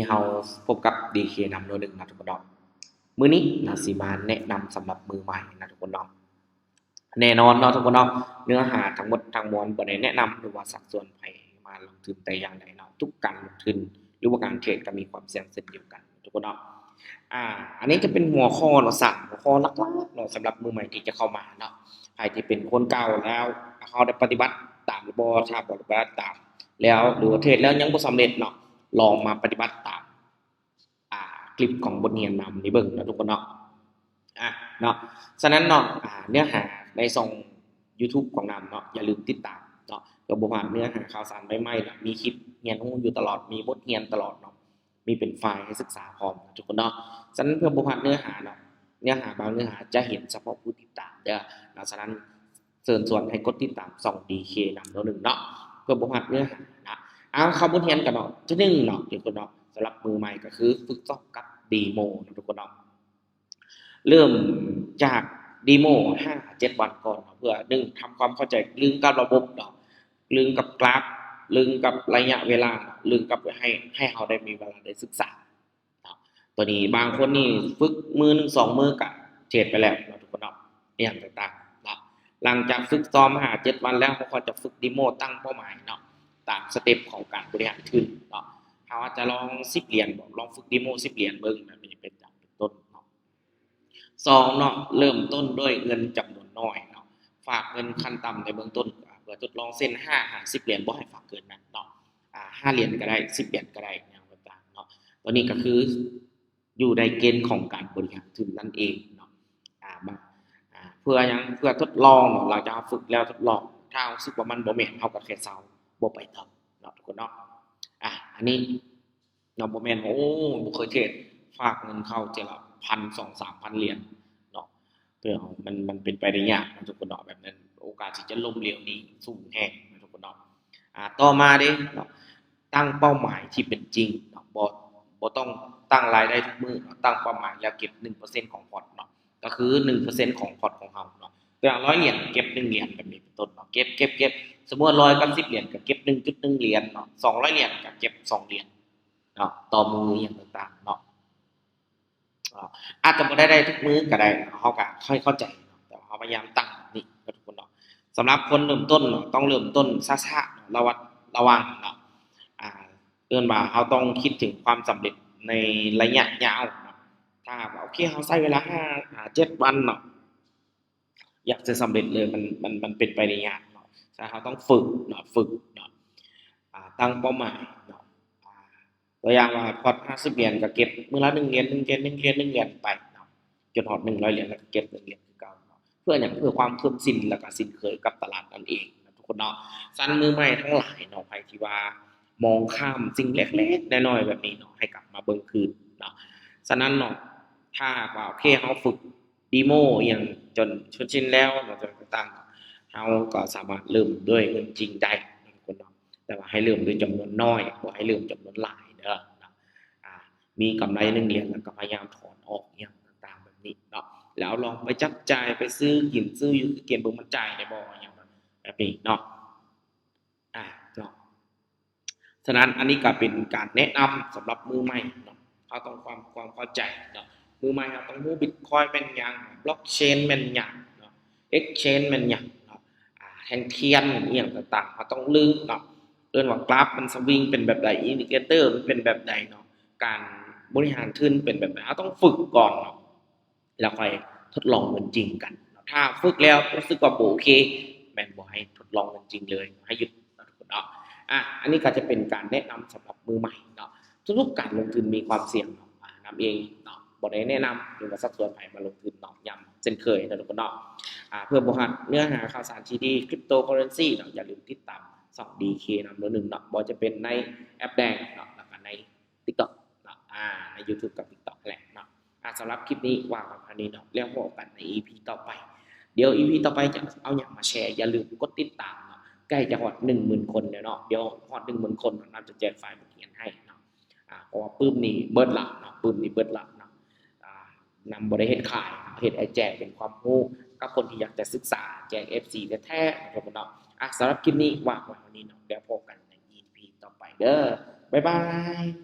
ເຮົາພົບກັບດີເຄນຳໂນໜຶ່ງເນາະທຸກຄົນເນາະ. ມື້ນີ້ເຮົາຊິມາແນະນຳສຳລັບມືໃໝ່ເນາະທຸກຄົນເນາະ. ແນ່ນອນເນາະທຸກຄົນເນາະ, ເນື້ອຫາທັງໝົດທັງມວນບໍ່ໄດ້ແນະນຳ ຫຼືວ່າຊັກຊວນໃຫ້ມາລົງທຶນແຕ່ຢ່າງໃດເນາະ. ທຸກການລົງທຶນ ຫຼືວ່າການເທຣດກໍມີຄວາມສ່ຽງເຊັ່ນດຽວກັນທຸກຄົນເນາະ. ອາ ອັນນີ້ຈະເປັນຫົວຂໍ້ເນາະ ສາມຫົວຂໍ້ຫຼັກໆເນາະ ສຳລັບມືໃໝ່ທີ່ຈະເຂົ້າມາເນາະ. ໃຜທີ່ເປັນຄົນເກົ່າແລ້ວ ເຮົາໄດ້ປະຕິບັດຕາມຫຼືບໍ່? ຖ້າບໍ່ໄດ້ປະຕິບັດຕາມແລ້ວ ຫຼືວ່າເທຣດແລ້ວຍັງບໍ່ສຳເລັດເນາະ, ລອງມາປະຕິບັດຕາມ ອ່າ ຄລິບຂອງບົດຮຽນນຳນີ້ເບິ່ງເນາະທຸກຄົນເນາະ. ອ່າ ເນາະ ສະນັ້ນເນາະ ອ່າ ເນື້ອຫາໃນຊ່ອງ YouTube ຂອງນຳເນາະ ຢ່າລືມຕິດຕາມເນາະ ເພື່ອບໍ່ພາດເນື້ອຫາຂ່າວສານໃໝ່ໆເນາະ. ມີຄລິບຮຽນຮູ້ຢູ່ຕະຫຼອດ ມີບົດຮຽນຕະຫຼອດເນາະ ມີເປັນໄຟລ໌ໃຫ້ສຶກສາພ້ອມເນາະທຸກຄົນເນາະ. ສະນັ້ນເພື່ອບໍ່ພາດເນື້ອຫາເນາະ ເນື້ອຫາບາງເນື້ອຫາຈະເຫັນສະເພາະຜູ້ຕິດຕາມເດີເນາະ. ສະນັ້ນ ເຊີນຊວນໃຫ້ກົດຕິດຕາມຊ່ອງດີເຄນຳໂນໜຶ່ງເນາະ ເພື່ອບໍ່ພາດເນື້ອຫານະ. ເອົາ ເຂົ້າບົດຮຽນກັນເນາະ. ທີໜຶ່ງເນາະ ທຸກຄົນເນາະ ສຳລັບມືໃໝ່ກໍຄືຝຶກຊ້ອມກັບເດໂມເນາະທຸກຄົນເນາະ. ເລີ່ມຈາກເດໂມຫ້າເຈັດວັນກ່ອນເນາະ ເພື່ອ ໜຶ່ງ ທຳຄວາມເຂົ້າໃຈລຶ້ງກັບລະບົບເນາະ, ລຶ້ງກັບກຣາຟ, ລຶ້ງກັບໄລຍະເວລາ, ລຶ້ງກັບ ໃຫ້ ໃຫ້ເຮົາໄດ້ມີເວລາໄດ້ສຶກສາ ເນາະ. ຕົວນີ້ບາງຄົນນີ້ຝຶກມື້ໜຶ່ງສອງມື້ກະເທຣດໄປແລ້ວເນາະທຸກຄົນເນາະ ອີ່ຫຍັງຕ່າງໆເນາະ. ຫຼັງຈາກຝຶກຊ້ອມຫ້າເຈັດວັນແລ້ວ ເຮົາກໍຈະຝຶກເດໂມ ຕັ້ງເປົ້າໝາຍເນາະ ຕາມສະເຕັບຂອງການບໍລິຫານທຶນເນາະ. ເຮົາອາດຈະລອງສິບຫຼຽນບໍ ລອງຝຶກເດໂມສິບຫຼຽນເບິ່ງ ແບບນີ້ເປັນ ເປັນຕົ້ນເນາະ. ສອງເນາະ ເລີ່ມຕົ້ນດ້ວຍເງິນຈຳນວນນ້ອຍເນາະ ຝາກເງິນຂັ້ນຕ່ຳໃນເບື້ອງຕົ້ນ ເພື່ອທົດລອງ ເຊັ່ນ ຫ້າຫາສິບຫຼຽນ ບໍ່ໃຫ້ຝາກເກີນນັ້ນເນາະ. ອ່າ ຫ້າຫຼຽນກໍໄດ້ ສິບຫຼຽນກໍໄດ້ ຫຍັງຕ່າງໆເນາະ. ຕົວນີ້ກໍຄືຢູ່ໃນເກນຂອງການບໍລິຫານທຶນນັ້ນເອງເນາະ. ອ່າ ມາ ອ່າ ເພື່ອຫຍັງ? ເພື່ອທົດລອງເນາະ. ຫຼັງຈາກເຮົາຝຶກແລ້ວທົດລອງ ຖ້າເຮົາຮູ້ສຶກວ່າມັນບໍ່ແມ່ນ ເຮົາກໍແຄ່ເຊົາ ບໍ່ໄປຕໍ່ເນາະທຸກຄົນເນາະ. ອ່າ ອັນນີ້ເນາະ ບໍ່ແມ່ນວ່າ ໂອ້ ບໍ່ເຄີຍເທຣດ ຝາກເງິນເຂົ້າເທື່ອລະພັນ ສອງສາມພັນຫຼຽນເນາະ. ເພື່ອເຮົາ ມັນ ມັນເປັນໄປໄດ້ຍາກເນາະທຸກຄົນເນາະ ແບບນັ້ນ ໂອກາດທີ່ຈະລົ້ມເຫຼວນີ້ສູງແຮງເນາະທຸກຄົນເນາະ. ອ່າ ຕໍ່ມາເດ້ເນາະ ຕັ້ງເປົ້າໝາຍທີ່ເປັນຈິງເນາະ ບໍ່ ບໍ່ຕ້ອງຕັ້ງລາຍໄດ້ທຸກມື້ເນາະ. ຕັ້ງເປົ້າໝາຍແລ້ວເກັບໜຶ່ງເປີເຊັນຂອງພອດເນາະ ກໍຄືໜຶ່ງເປີເຊັນຂອງພອດຂອງເຮົາເນາະ. ຕົວຢ່າງ ຮ້ອຍຫຼຽນ ເກັບໜຶ່ງຫຼຽນ ແບບນີ້ເປັນຕົ້ນເນາະ. ເກັບ ເກັບ ເກັບ ສົມມຸດວ່າ ຮ້ອຍກັບສິບຫຼຽນ ກໍເກັບໜຶ່ງຈຸດໜຶ່ງຫຼຽນເນາະ. ສອງຮ້ອຍຫຼຽນ ກໍເກັບສອງຫຼຽນເນາະ ຕໍ່ມື້ ອີ່ຫຍັງຕ່າງໆເນາະ. ອາ ອາດຈະບໍ່ໄດ້ໄດ້ທຸກມື້ກໍໄດ້ເນາະ ເຮົາກໍໃຫ້ເຂົ້າໃຈເນາະ ແຕ່ວ່າເຮົາພະຍາຍາມຕັ້ງແບບນີ້ເນາະທຸກຄົນເນາະ. ສຳລັບຄົນເລີ່ມຕົ້ນເນາະ ຕ້ອງເລີ່ມຕົ້ນຊ້າໆເນາະ ລະວັດລະວັງເນາະ. ອ່າ ເອີ້ນວ່າເຮົາຕ້ອງຄິດເຖິງຄວາມສຳເລັດໃນໄລຍະຍາວເນາະ. ຖ້າຫາກວ່າ ໂອເຄ ເຮົາໃຊ້ເວລາຫ້າຫາເຈັດວັນເນາະ ຢາກຈະສຳເລັດເລີຍ ມັນ ມັນ ມັນເປັນໄປໄດ້ຍາກເນາະ. ສະນັ້ນເຮົາຕ້ອງຝຶກເນາະ ຝຶກເນາະ ອ່າ ຕັ້ງເປົ້າໝາຍເນາະ. ອ່າ ຕົວຢ່າງວ່າພອດຫ້າສິບຫຼຽນ ກໍເກັບມື້ລະໜຶ່ງຫຼຽນ ໜຶ່ງຫຼຽນ ໜຶ່ງຫຼຽນ ໜຶ່ງຫຼຽນໄປເນາະ ຈົນຮອດໜຶ່ງຮ້ອຍຫຼຽນ ແລ້ວກໍເກັບໜຶ່ງຫຼຽນຄືເກົ່າເນາະ. ເພື່ອຫຍັງ? ເພື່ອຄວາມເຄີຍຊິນ ແລ້ວກໍຊິນເຄີຍກັບຕະຫຼາດນັ້ນເອງນະທຸກຄົນເນາະ. ສະນັ້ນມືໃໝ່ທັງຫຼາຍເນາະ ໃຜທີ່ວ່າມອງຂ້າມສິ່ງເລັກໆນ້ອຍໆແບບນີ້ເນາະ ໃຫ້ກັບມາເບິ່ງຄືນເນາະ. ສະນັ້ນເນາະ ຖ້າຫາກວ່າ ໂອເຄ ເຮົາຝຶກເດໂມອີ່ຫຍັງຈົນຊົນຊິນແລ້ວເນາະ ຈະຕ່າງໆ ເຮົາກໍສາມາດເລີ່ມດ້ວຍເງິນຈິງໄດ້ນະທຸກຄົນເນາະ. ແຕ່ວ່າໃຫ້ເລີ່ມດ້ວຍຈຳນວນນ້ອຍ ບໍ່ໃຫ້ເລີ່ມຈຳນວນຫຼາຍເດີເນາະ. ອ່າ ມີກຳໄລໜຶ່ງຫຼຽນ ແລ້ວກໍພະຍາຍາມຖອນອອກ ອີ່ຫຍັງຕ່າງໆແບບນີ້ເນາະ. ແລ້ວລອງໄປຈັບຈ່າຍ ໄປຊື້ກິນຊື້ຢູ່ ຄືເກມເບິ່ງມັນຈ່າຍໄດ້ບໍ່ ອີ່ຫຍັງແບບນີ້ເນາະ. ອ່າ ເນາະ. ສະນັ້ນ ອັນນີ້ກໍເປັນການແນະນຳສຳລັບມືໃໝ່ເນາະ. ເຮົາຕ້ອງຄວາມ ຄວາມເຂົ້າໃຈເນາະ. ມືໃໝ່ເຮົາຕ້ອງຮູ້ບິດຄອຍແມ່ນຫຍັງ, ບລັອກເຊນແມ່ນຫຍັງເນາະ, ເອັກເຊນແມ່ນຫຍັງເນາະ, ອ່າ ແທ່ງທຽນອີ່ຫຍັງຕ່າງໆ ເຮົາຕ້ອງລຶ້ງເນາະ. ເອີ້ນວ່າກຣາຟມັນສະວິງເປັນແບບໃດ, ອິນດິເຄເຕີມັນເປັນແບບໃດເນາະ, ການບໍລິຫານທຶນເປັນແບບໃດ, ເຮົາຕ້ອງຝຶກກ່ອນເນາະ. ແລ້ວຄ່ອຍທົດລອງເງິນຈິງກັນເນາະ. ຖ້າຝຶກແລ້ວຮູ້ສຶກວ່າບໍ່ໂອເຄ ແມ່ນບໍ່ໃຫ້ທົດລອງເງິນຈິງເລີຍ, ໃຫ້ຢຸດເນາະທຸກຄົນເນາະ. ອ່າ ອັນນີ້ກໍຈະເປັນການແນະນຳສຳລັບມືໃໝ່ເນາະ. ທຸກໆການລົງທຶນມີຄວາມສ່ຽງເນາະ, ອ່າ ນຳເອງເນາະ ບໍ່ໄດ້ແນະນຳ ຫຼືວ່າຊັກຊວນໃຜມາລົງທຶນເນາະ. ຢ້ຳເຊັ່ນເຄີຍເນາະທຸກຄົນເນາະ. ອ່າ ເພື່ອບໍ່ພາດເນື້ອຫາຂ່າວສານທີ່ດີ ຄຣິບໂຕເຄີເຣນຊີເນາະ, ຢ່າລືມຕິດຕາມຊ່ອງດີເຄນຳໂນໜຶ່ງເນາະ, ບໍ່ວ່າຈະເປັນໃນແອັບແດງເນາະ ແລ້ວກໍໃນ TikTok ເນາະ, ອ່າ ໃນ YouTube ກັບ TikTok ແຫຼະເນາະ. ອ່າ ສຳລັບຄລິບນີ້ວ່າກັນເທົ່ານີ້ເນາະ, ແລ້ວພົບກັນໃນ ອີພີ ຕໍ່ໄປ. ດຽວ ອີພີ ຕໍ່ໄປຈະເອົາຫຍັງມາແຊ ຢ່າລືມກົດຕິດຕາມເນາະ, ໃກ້ຈະຮອດໜຶ່ງໝື່ນຄົນແລ້ວເນາະ. ດຽວຮອດໜຶ່ງໝື່ນຄົນເນາະ, ນຳຈະແຈກໄຟລ໌ບົດຮຽນໃຫ້ເນາະ. ອ່າ ເພາະວ່າປຶ້ມນີ້ເບິດລະເນາະ, ປຶ້ມນີ້ເບິດລະເນາະ. ອ່າ ນຳບໍ່ໄດ້ເຮັດຂາຍ, ເຮັດໃຫ້ແຈກເປັນຄວາມຮູ້ກັບຄົນທີ່ຢາກຈະສຶກສາ, ແຈກ ເອັຟຊີ ແທ້ໆເນາະ. ອ່າ ສຳລັບຄລິບນີ້ວ່າກັນເທົ່ານີ້ເນາະ, ແລ້ວພົບກັນໃນ ອີພີ ຕໍ່ໄປເດີ. ບາຍບາຍ.